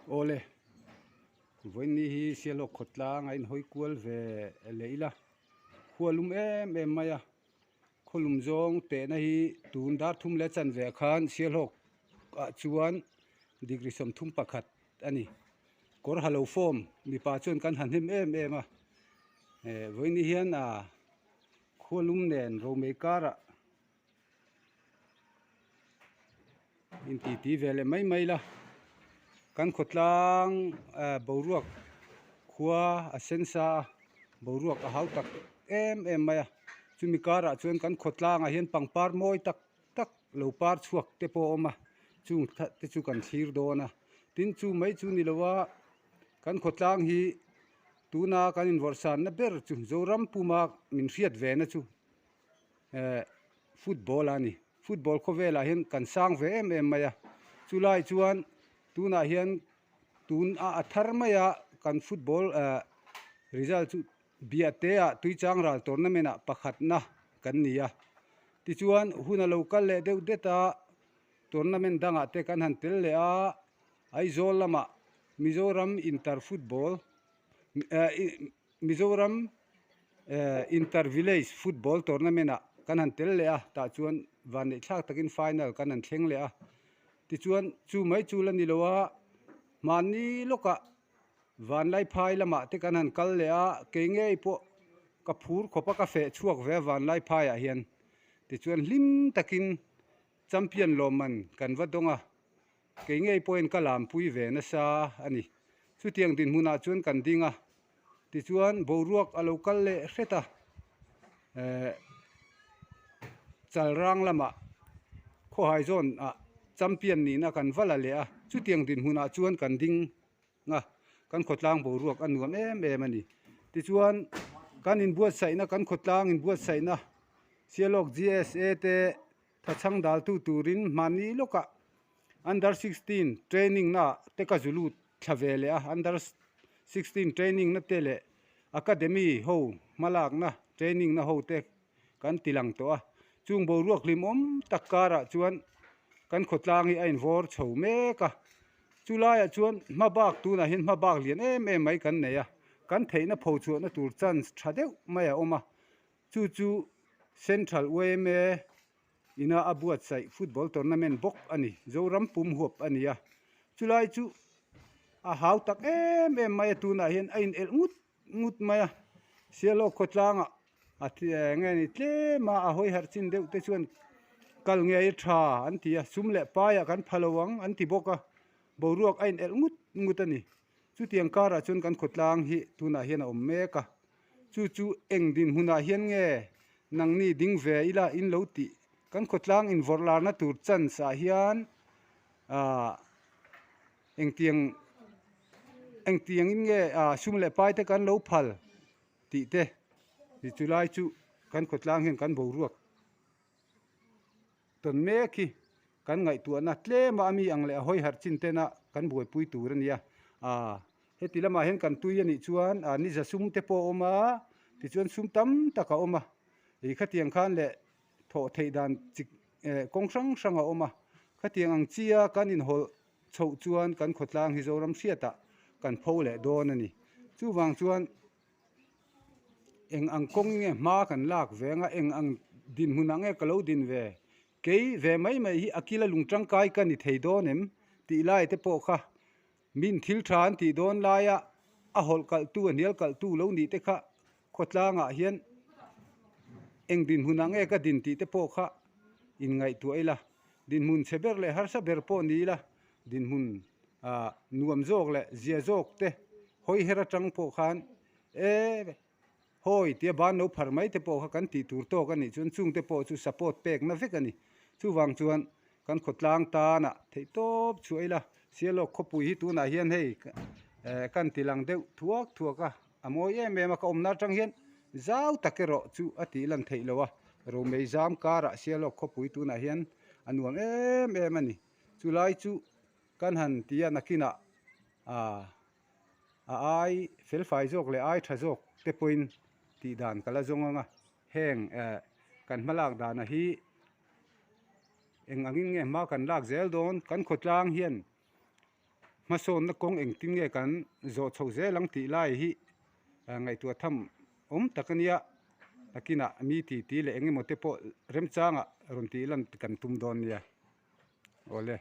Awle, vawiin ni hi Sialhawk khawtlang a inhawi kual ve leh ila, khua lum em em mai a, khaw lum zawng tehna hi tun dar thum leh chanve ah khan Sialhawk ah chuan degree 31 a ni. Kawr ha lo form mipa chuan kan ha hnem em em a, vawiin ni hian khua lum nen romei karah Intiti ve leh mai mai la, kan khawtlang boruak khua a sen sa a, boruak a hau tak em em mai a, chumi karah chuan kan khawtlangah hian pangpar mawi tak tak lo par chhuak te pawh a awm a, chung te chu kan thlir dawn a, tin chu mai chu ni lo a, kan khawtlang hi tuna kan invawrh sanna ber chu Zoram puma min hriat ve na chu. eh football a ni football khawvelah hian kan sang ve em em mai a chulai chuan tunah hian tun a a thar mai a kan football eh result chu biahte ah tuichang ral tournament ah pakhatna kan ni a tichuan hun a lo kal leh deuh det a tournament dangah te kan han tel leh a Aizawl lamah Mizoram inter football eh Mizoram Inter Village Football Tournament ah kan han tel leh a, tah chuan vanneih thlak takin final kan han thleng leh a. Tichuan chu mai chu la ni lo a, mahni lawkah Vanlaiphai lamah te kan han kal leh a, kei ngei pawh ka phur khawp a, ka feh chhuak ve a Vanlaiphai ah hian. Tichuan hlim takin Champion lawmman kan va dawng a. Kei ngei pawhin ka lampui ve nasa a ni. Chutiang dinhmunah chuan kan ding a, tichuan boruak a lo kal leh hret a, eh Chalrang lamah khawhai zawn ah champion nihna kan va la leh a, chutiang dinhmunah chuan kan ding a, kan khawtlang boruak a nuam em em a ni. Tichuan kan inbuatsaihna kan khawtlang inbuatsaihna Sialawk GSA te Thachhang daltu turin hmani lawkah Under 16 training na te ka zu lut thla ve leh a, Under 16 training na te leh Academy ho hmalakna training na ho te kan ti lang tawh a. Chung boruak hlimawm tak karah chuan kan khawtlang hi a invawr chho mek a. Chulaiah chuan hmabak tunah hian hmabak lian em em mai kan nei a, kan theihna phochhuahna tur chance tha deuh mai a awm a. Chu chu Central yma ina a buatsaih football tournament bawk a ni. Zoram pum huap a ni a. Chulai chu a hau tak em em mai a tunah hian a inelh ngut ngut mai a. Sialawk khawtlangah a nge ni tlem a a hawi harh chin deuh te chuan kal ngei tha an ti a, sum leh paiah kan pha lo ang an ti bawk a, boruak a inelh ngut ngut a ni. Chutiang karah chuan kan khawtlang hi tunah hian a awm mek a. Chu chu eng dinhmunah hian nge nangni ding ve ila in lo tih? Kan khawtlang invawrh larna tur chance ah hian ah engtiang engtiang in nge ah sum leh pai te kan lo phal tih te chulai chu kan khawtlang hian kan boruak Tawn mek hi kan ngaihtuahna tlem a ami ang leh a hawi harh chin tena kan buaipui tur a nia. Aa heti lamah hian kan tui a nih chuan aa ni za sum te pawh a awm a, tichuan sum tam tak a awm a. Ih khatiang khan leh thawh theih dan chi eh kawng hrang hrang a awm a. Khatiang ang chia kan inhawlh chhoh chuan kan khawtlang hi Zoram hriatah kan pho leh dawn a ni. Chuvang chuan. Eng ang kawng nge hma kan lak ve anga eng ang dinhmun ah nge ka lo din ve kei ve mai mai hi a kila lung tangkai ka ni thei dawn em tih lai te pawh kha min thil tha an tih dawn laia a hawlh kalh tu a hnial kalh tu lo nih te kha khawtlang ah hian eng dinhmun ah nge ka din tih te pawh kha inngaihtuah ila dinhmun chhe ber leh harsa ber pawh ni ila dinhmun ah nuam zawk leh zia zawk te hawi her atang pawh khan e hawi tia ban lo phar mai te pawh kha kan tih tur tawk a nih chuan chung te pawh chu support pek na vek a ni. Chuvang chuan kan khawtlang tanah theih tawp chhuah ila Sialawk khawpui hi tunah hian hei eh kan ti lang deuh thuak thuak a, a mawi em em a ka awmna atang hian zau tak erawh chu a tih lan theih loh a, Romei zam karah Sialawk khawpui tunah hian a nuam em em a ni. Chulai chu kan han ti a nakinah ah a ai felfai zawk leh ai tha zawk te pawhin tih dan ka la zawng ang a, heng eh kan hmalak dana hi eng angin nge hma kan lak zel dawn kan khawtlang hian. Hmasawnna kawng engtin nge kan zawh chho zel ang tih lai hi ngaihtuah tham awm tak a nia. Nakinah mi titi leh eng emaw te pawh remchangah rawn tih lan kan tum dawn nia. Awle.